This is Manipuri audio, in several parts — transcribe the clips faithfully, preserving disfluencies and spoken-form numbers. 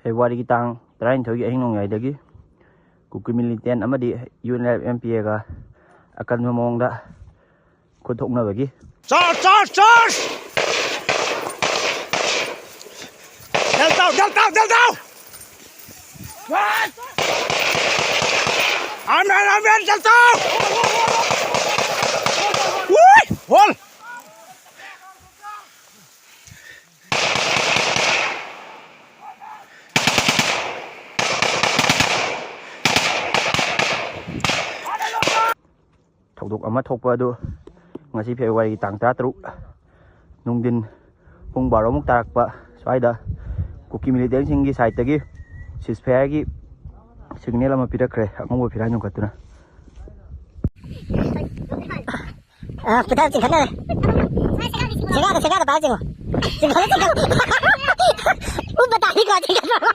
ꯐꯦꯕ꯭ꯔꯨꯋꯥꯔꯤꯒꯤ ꯇꯥꯡ ꯇꯔꯥꯅꯤꯊꯣꯏꯒꯤ ꯑꯍꯤꯡ ꯅꯣꯡꯌꯥꯏꯗꯒꯤ ꯀꯨꯀꯤ ꯃꯤꯂꯤꯇꯦꯟ ꯑꯃꯗꯤ U N L F M P ꯑꯦꯒ ꯑꯀꯟꯕ ꯃꯑꯣꯡꯗ ꯈꯨꯠꯊꯣꯛꯅꯕꯒꯤ ꯆꯥꯔꯖ, ꯆꯥꯔꯖ, ꯆꯥꯔꯖ! ꯗꯦꯜ ꯇꯥꯎ, ꯗꯦꯜ ꯇꯥꯎ, ꯗꯦꯜ ꯇꯥꯎ! ꯑꯃꯦꯟ, ꯑꯃꯦꯟ, ꯗꯦꯜ ꯇꯥꯎ! ꯎꯏ! ꯍꯣꯜ! ꯊꯧꯗꯣꯛ ꯑꯃ ꯊꯣꯛꯄ ꯑꯗꯨ ꯉꯁꯤ ꯐꯦꯕ꯭ꯔꯨꯋꯥꯔꯤꯒꯤ ꯇꯥꯡ ꯇꯔꯥꯇꯔꯨꯛ ꯅꯨꯡꯊꯤꯟ ꯄꯨꯡ ꯕꯥꯔꯣꯃꯨꯛ ꯇꯥꯔꯛꯄ ꯁ꯭ꯋꯥꯏꯗ ꯀꯨꯀꯤ ꯃꯤꯂꯤꯇꯦꯟꯁꯤꯡꯒꯤ ꯁꯥꯏꯠꯇꯒꯤ ꯁꯤꯁꯐꯥꯌꯔꯒꯤ ꯁꯤꯒꯅꯦꯜ ꯑꯃ ꯄꯤꯔꯛꯈ꯭ꯔꯦ, ꯑꯉꯧꯕ ꯐꯤꯔꯥꯜ ꯌꯨꯡꯈꯠꯇꯨꯅ꯫ ꯑ, ꯄꯨꯊꯛ ꯆꯤꯡꯈꯠꯅꯔꯦ꯫ ꯁꯦꯒꯥꯗ, ꯁꯦꯒꯥꯗ ꯄꯥꯏꯔ ꯆꯤꯡꯉꯣ꯫ ꯆꯤꯡꯈꯠꯂ, ꯆꯤꯡꯈꯠꯂ꯫ ꯎꯞꯄ ꯇꯥꯅꯤꯀꯣ, ꯆꯤꯡꯈꯠꯄ꯫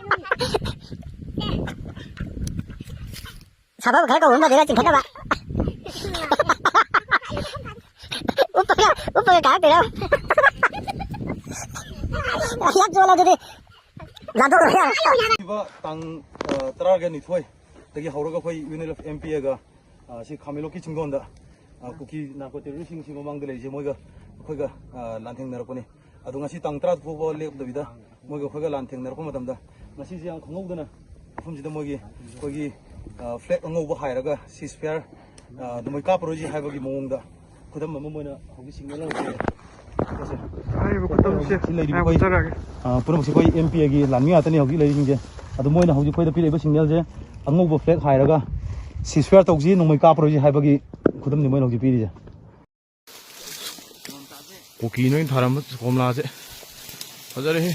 ꯁꯥꯐꯕ ꯈꯔ ꯀꯧꯕ ꯑꯃ ꯐꯗꯣꯏꯔꯥ ꯆꯤꯡꯈꯠꯅꯕ? ꯎꯞꯄꯒ, ꯎꯞꯄꯒ ꯀꯥꯔꯛꯇꯣꯏꯔꯥ? ꯌꯥꯝ ꯆꯣꯜꯂꯦ ꯑꯗꯨꯗꯤ꯫ ꯂꯥꯟꯊꯣꯛꯈ꯭ꯔꯣ ꯌꯥꯔꯦ꯫ ꯄꯤꯕ ꯇꯥꯡ, ꯑ, ꯇꯔꯥꯒ ꯅꯤꯊꯣꯏꯗꯒꯤ ꯍꯧꯔꯒ ꯑꯩꯈꯣꯏ U N L F M P ꯑꯦꯒ, ꯑ, ꯁꯤ ꯈꯥꯃꯦꯟꯂꯣꯛꯀꯤ ꯆꯤꯡꯗꯣꯟꯗ, ꯑ, ꯀꯨꯀꯤ ꯅꯥꯔꯀꯣ ꯇꯦꯔꯣꯔꯤꯁꯁꯤꯡꯁꯤ ꯃꯃꯥꯡꯗ ꯂꯩꯔꯤꯁꯦ ꯃꯣꯏꯒ ꯑꯩꯈꯣꯏꯒ, ꯑ, ꯂꯥꯟꯊꯦꯡꯅꯔꯛꯄꯅꯤ꯫ ꯑꯗꯣ ꯉꯁꯤ ꯇꯥꯡ ꯇꯔꯥ ꯐꯥꯎꯕ ꯂꯦꯞꯇꯕꯤꯗ ꯃꯣꯏꯒ ꯑꯩꯈꯣꯏꯒ ꯂꯥꯟꯊꯦꯡꯅꯔꯛꯄ ꯃꯇꯝꯗ ꯉꯁꯤꯁꯦ ꯌꯥꯝ ꯈꯪꯍꯧꯗꯅ ꯃꯐꯝꯁꯤꯗ ꯃꯣꯏꯒꯤ, ꯑꯩꯈꯣꯏꯒꯤ, ꯑ, ꯐ꯭ꯂꯦꯒ ꯑꯉꯧꯕ ꯍꯥꯏꯔꯒ ceasefire, ꯑ, ꯅꯣꯡꯃꯩ ꯀꯥꯞꯄꯔꯣꯏꯁꯤ ꯍꯥꯏꯕꯒꯤ ꯃꯑꯣꯡꯗ ꯈꯨꯗꯝ ꯑꯃ ꯃꯣꯏꯅ ꯍꯧꯖꯤꯛ ꯁꯤꯒꯅꯦꯜ ꯑꯃ ꯄꯤꯔꯦ꯫ ꯍꯥꯏꯔꯤꯕ ꯈꯨꯗꯝꯁꯦ ꯁꯤ ꯂꯩꯔꯤꯕ ꯃꯌꯥꯝ ꯑꯩꯈꯣꯏ, ꯎꯠꯆꯔꯛꯑꯒꯦ꯫ ꯑ, ꯄꯨꯝꯅꯃꯛꯁꯦ ꯑꯩꯈꯣꯏ ꯑꯦꯝ ꯄꯤ ꯑꯦꯒꯤ ꯂꯥꯟꯃꯤ ꯉꯥꯛꯇꯅꯤ ꯍꯧꯖꯤꯛ ꯂꯩꯔꯤꯁꯤꯡꯁꯦ꯫ ꯑꯗꯣ ꯃꯣꯏꯅ ꯍꯧꯖꯤꯛ ꯑꯩꯈꯣꯏꯗ ꯄꯤꯔꯛꯏꯕ ꯁꯤꯒꯅꯦꯜꯁꯦ ꯑꯉꯧꯕ ꯐ꯭ꯂꯦꯒ ꯍꯥꯏꯔꯒ ceasefire ꯇꯧꯁꯤ, ꯅꯣꯡꯃꯩ ꯀꯥꯞꯄꯔꯣꯏꯁꯤ ꯍꯥꯏꯕꯒꯤ ꯈꯨꯗꯝꯅꯤ ꯃꯣꯏꯅ ꯍꯧꯖꯤꯛ ꯄꯤꯔꯤꯁꯦ꯫ ꯀꯨꯀꯤ ꯅꯣꯏꯅ ꯊꯥꯔꯝꯕ ꯀꯣꯝꯂꯥꯁꯦ ꯐꯖꯔꯦꯍꯦ꯫